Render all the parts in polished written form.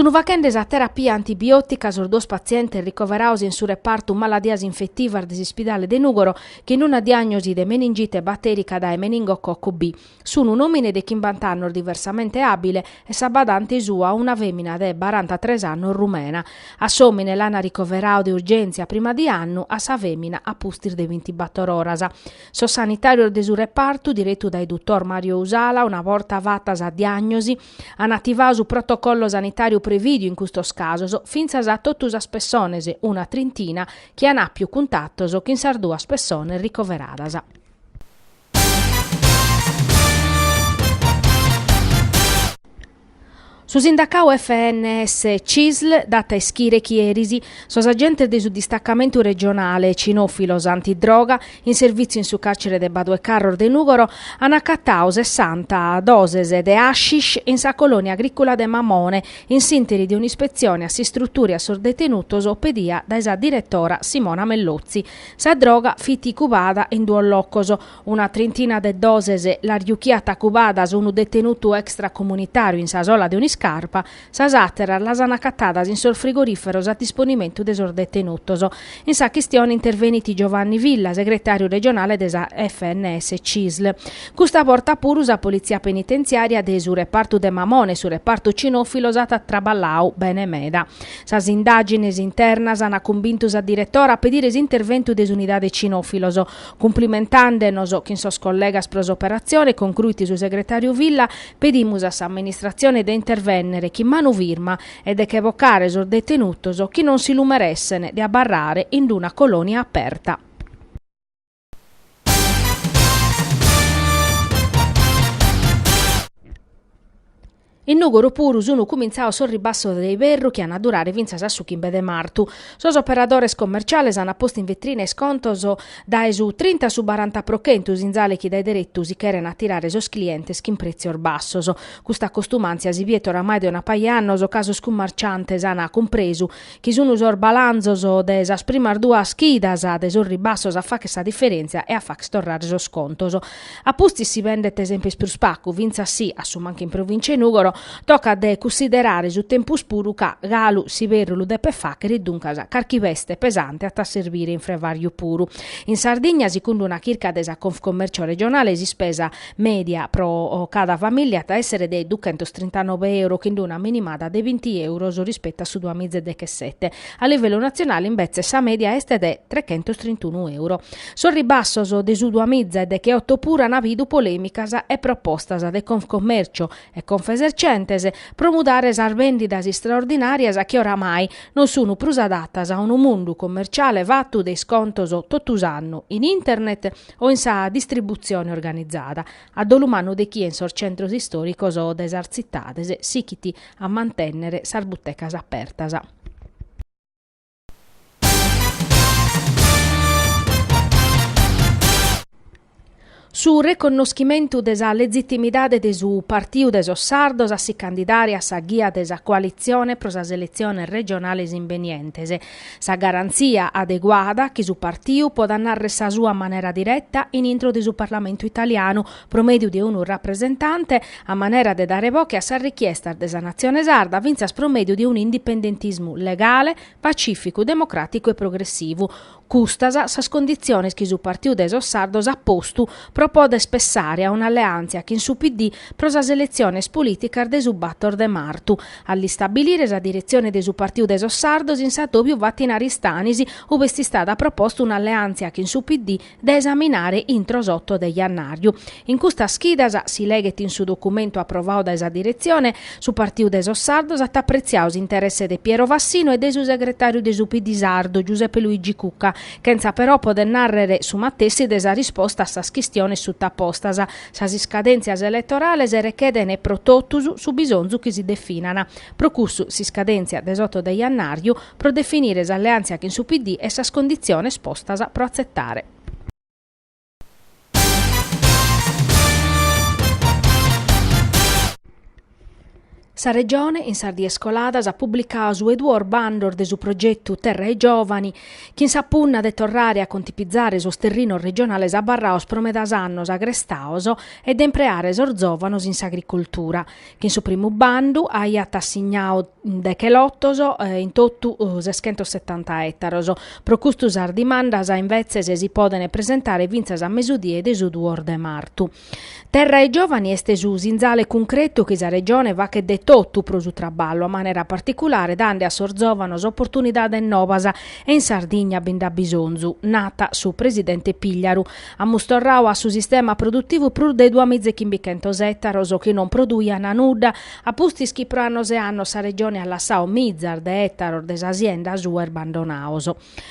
Sunu faghende sa terapia antibiotica sos duos patzientes ricoverados in su repartu maladias infetivas de s'ispidale de Nùgoro chin una diagnosi de meningite batèrica dae meningococco B. Sunu un'òmine de chimbant'annos diversamente àbile e sa badante sua, una fèmina de barantatres annos rumena. A s'òmine l'an ricoveradu de urgèntzia prima di annu, a sa fèmina a pustis de bintibator oras. Sos sanitàrios de su repartu, diretu dae dutor Mario Usala, una borta fata sa diàgnosi, an ativadu su protocollo sanitàriu prevìdiu in custos casos, fintzas a totu sas pessones, una trintina, chi an àpiu cuntatos chin sas duas pessones ricoveradas. Su sindacadu FNS Cisl dat a ischire chi eris sos agentes de su distacamentu regionale cinòfilos antidroga in servìtziu in su càrcere de Badu 'e Carros de Nùgoro an acatadu sessanta doses de hashish in sa colònia agrìcula de Mamone in s'ìnteri de un'ispetzione a s'istrutura e a sos detenutos pedia dae sa diretora Simona Mellozzi. Sa droga fit cubada in duos locos, Una trintina de doses las juchiat cubadas unu detenutu extracomunitàriu in sa sola de un'iscarpa, sas àteras las an acatadas in sos frigorìferos a disponimentu de sos detenutos. In sa chistione intervenit Giovanni Villa, segretàriu regionale de sa FNS Cisl. Custa borta puru sa politzia penitentziària de su repartu de Mamone e su repartu cinòfilos at traballadu bene meda. Sas indàgines internas an cumbintu sa diretora a pedire s'interventu de s'unidade cinòfilos. Cumplimentande-nos chin sos collegas pro s'operatzione, concruit su segretàriu Villa, pedimus a s'amministratzione de intervènnere chin manu firma e de che bocare sos detenutos chi non si lu meressen de abarrare in una colònia aperta. In Nùgoro puru sunt cumintzados sos ribassos de iberru chi an a durare fintzas a su chimbe de martu. Sos operadores commerciales an postu in vetrina iscontos dae su trinta a su baranta pro chentu, sinzale chi dae deretu si cheren atirare sos clientes chin prètzios bassos. Custa costumàntzia si biet oramai de una paja 'e annos ca sos cummarciantes an cumpresu chi sun sos balanzos de sas primas duas chidas de sos ribassos a fagher sa diferèntzia e a fagher torrare sos contos. A pustis si bendet semper prus pagu, fintzas si, a su mancu in provìncia 'e Nùgoro, tocat de cunsiderare su tempus puru ca galu s'iberru lu depet fàghere e duncas carchi beste pesante at a servire in frevarju puru. In Sardigna, segundu una chirca de sa Confcommercio regionale, s'ispesa mèdia pro cada famìllia at a èssere de duchentostrintanove euro, chin una minimada de binti euros rispetu a su duamiza e dechesete. A livellu natzionale, imbetzes, sa mèdia est de trechentostrintunu euro. Sos ribassos de su duamiza e decheoto puru an bidu polèmicas e propostas de Confcommercio e Confesercentes pro mudare sas bèndidas istraordinàrias chi oramai non sun prus adatas a unu mundu commerciale fatu de iscontos totu s'annu in internet o in sa distributzione organizada, a dolu mannu de chie in sos centros istòricos de sas tzitades sighit a mantènnere sas butecas apertas. Su reconnoschimentu de sa lezitimidade de su Partiu de sos Sardos a si candidare a sa ghia de sa coalitzione pro sas eletziones regionales imbenientes. Sa garantzia adeguada chi su partiu podat narrer sa sua a manera direta in intro de su Parlamentu italianu pro mèdiu de unu rapresentante a manera de dare boche a sas richiestas de sa natzione sarda fintzas pro mèdiu de un'indipendentismu legale, pacìficu, democràticu e progressivu. Custas sas conditziones chi su Partiu de sos Sardos at postu pro poder pessare a un'alleàntzia chin su PD pro sas eletziones polìticas de su bator de martu. A l'istabilire sa diretzione de su Partiu de sos Sardos in s'atòbiu fatu in Aristanis, ube est istada proposta un'alleàntzia chin su PD de esaminare intro s'oto de jannàriu. In custas chidas, si leghet in su documentu aprovadu dae sa diretzione, su Partiu de sos Sardos at apretziadu s'interesse de Piero Fassino e de su segretàriu de su PD sardu, Giuseppe Luigi Cucca, chentza però poder nàrrere su matessi de sa risposta a sas chistiones sutapostas. Sas iscadèntzias eletorales rechedent pro totus su bisonzu chi si definan. Pro cussu s'iscadèntzia de s'oto de jannàriu pro definire s'alleàntzia chin su PD e sas conditziones postas pro atzetare. Sa Regione, in sas dies coladas, at publicadu su 'e duos bandos de su progetu Terra ai Giovani, chin sa punna de torrare a contipizare sos terrinos regionales abarrados pro medas annos agrestados e de impreare sos zòvanos in s'agricoltura. Chin su primu bandu aiat assignadu deche lotos, in totu seschentosetanta ètaros. Pro custu sas dimandas imbetzes si podent presentare fintzas a mesudie de su duos de martu. Terra ai Giovani est su sinzale cuncretu chi sa Regione faghet de totu pro su traballu, a manera particulare dande a sos zòvanos oportunidades nobas e in Sardigna bi nd'at bisonzu, nat su presidente Pigliaru. Amus torradu a su sistema produtivu prus de duamiza e chimbichentos ètaros chi non produiant nudda, a pustis chi pro annos e annos sa Regione at lassadu mizas de ètaros de sa sienda sua isbandonados.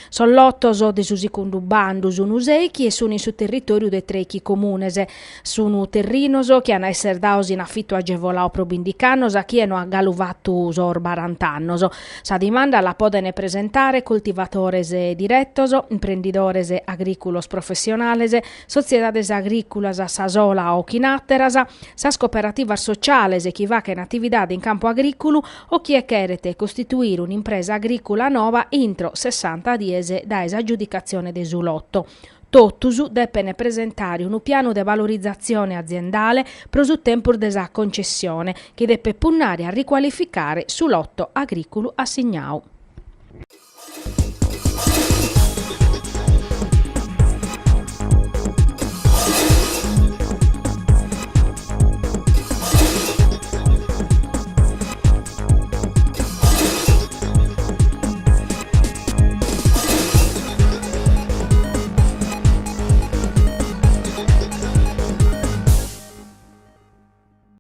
Sos lotos de su segundu bandu sun sèichi e sun in su territòriu de trèichi comunes. Sun terrinos chi an a esser dados in afitu agevoladu pro bìndichi annos a chie no at galu fatu sos barant'annos. Sa dimanda la poden presentare coltivadores diretos, imprendidores agrìculos professionales, sotziedades agrìculas a sa sola o chin àteras, sas cooperativas sociales chi faghen atividade in campu agrìculu o chie cheret costituire un'impresa agrìcula noba intro sessanta dies dae s'agiudicatzione de su loto. Totus depent presentare unu pianu de valorizatzione aziendale pro su tempus de sa concessione, chi depet punnare a ricualificare su loto agrìculu assignadu.